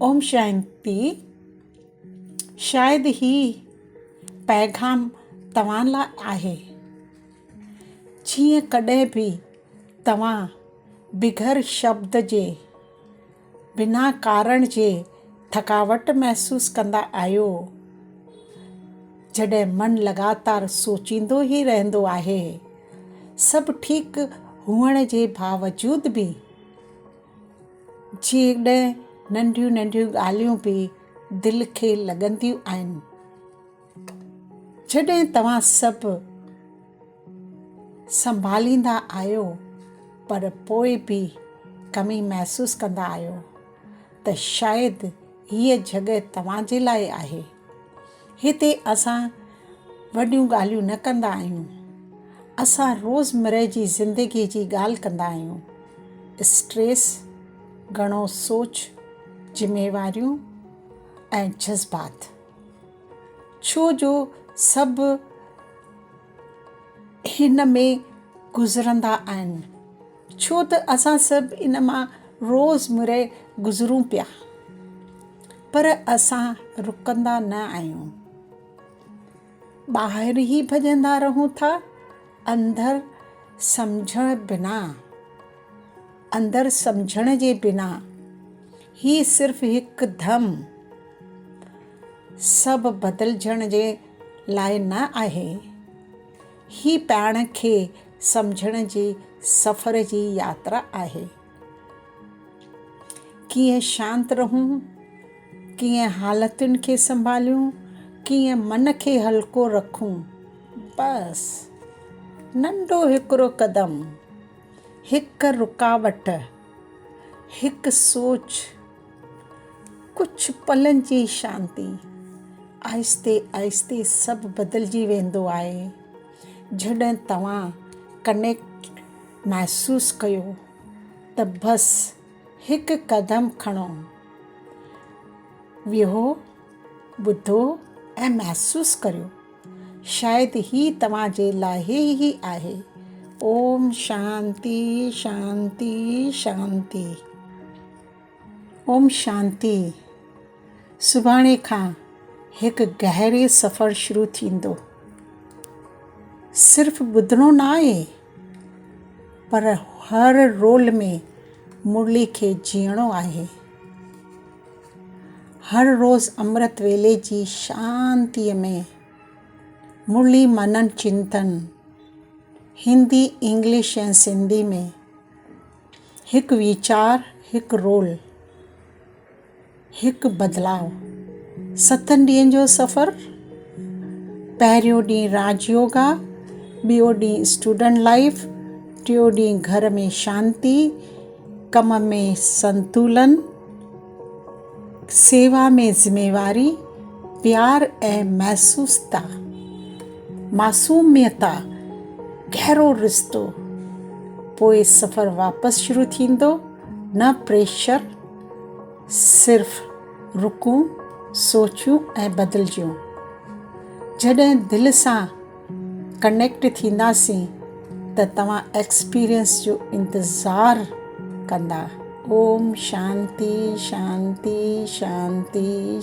اوم شانتي. شايد هي پيغام توهان لاء آهي. جيئن ڪڏهن به توهان بغير شبد جي، بنا ڪارڻ جي ٿڪاوٽ محسوس ڪندا آهيو، جڏهن من لڳاتار سوچيندو ئي رهندو آهي، سڀ ٺيڪ هئڻ جي باوجود به جيڏهن ننڍيون ننڍيون ڳالهيون به دل کي لڳنديون آهن. جڏهن توهان سڀ سنڀاليندا آهيو پر پوء به ڪمي محسوس ڪندا آهيو ته شايد هيء جڳهه توهان جي لاء آهي. هتي اسان وڏيون ڳالهيون نه ڪندا آهيون. اسان روزمره جي زندگيء جي ڳالهه ڪندا آهيون. اسٽريس، گهڻو سوچ، ذميواريون ۽ جذبات. ڇو جو سڀ هن ۾ گذرندا آهن. ڇو ته اسان سڀ ان مان روزمره گذرون پيا. پر اسان رڪندا نه آهيون. ٻاهر ئي ڀڄندا رهون ٿا، اندر سمجهڻ بنا. اندر سمجهڻ جي بنا. هي صرف هڪ دم سڀ بدلجڻ جي لاء نه آهي. هي پاڻ کي سمجهڻ جي سفر جي ياترا آهي. ڪيئن شانت رهون، ڪيئن حالتن کي سنڀاليون، ڪيئن من کي هلڪو رکون. بس ننڍو هڪڙو قدم، هڪ رڪاوٽ، هڪ سوچ، ڪجهه پلن جي شانتي، آهستي آهستي سڀ بدلجي ويندو آهي. جڏهن توهان ڪنيڪٽ محسوس ڪيو ته بس هڪ قدم کڻو. ويهو، ٻڌو ۽ محسوس ڪريو. شايد هي توهان جي لاء ئي آهي. اوم شانتي شانتي شانتي. اوم شانتي. سڀاڻي کان هڪ گهري سفر شروع ٿيندو. صرف ٻڌڻو نه آهي پر هر رول ۾ مرلي کي جيئڻو آهي. هر روز امرت ويلي جي شانتيء ۾ مرلي منن چنتن، هندي، انگلش ۽ سنڌي ۾ هڪ ويچار، هڪ رول. هڪ بدلاء، ستن ڏينهن جو سفر، پهريون ڏينهن راج يوگا، ٻيو ڏينهن اسٽوڊنٽ لائيف، ٽيون ڏينهن گهر ۾ شانتي، ڪم ۾ سنتولن، سيوا ۾ ذميواري، پيار ۽ محسوستا، معصوميتا، گهرو رشتو، پوء سفر واپس شروع ٿيندو، نه پريشر، صرف رڪون، سوچيون ۽ بدلجون. جڏهن دل سان ڪنيڪٽ ٿينداسين ته توهان ايڪسپيرينس جو انتظار ڪندا. اوم شانتي شانتي شانتي.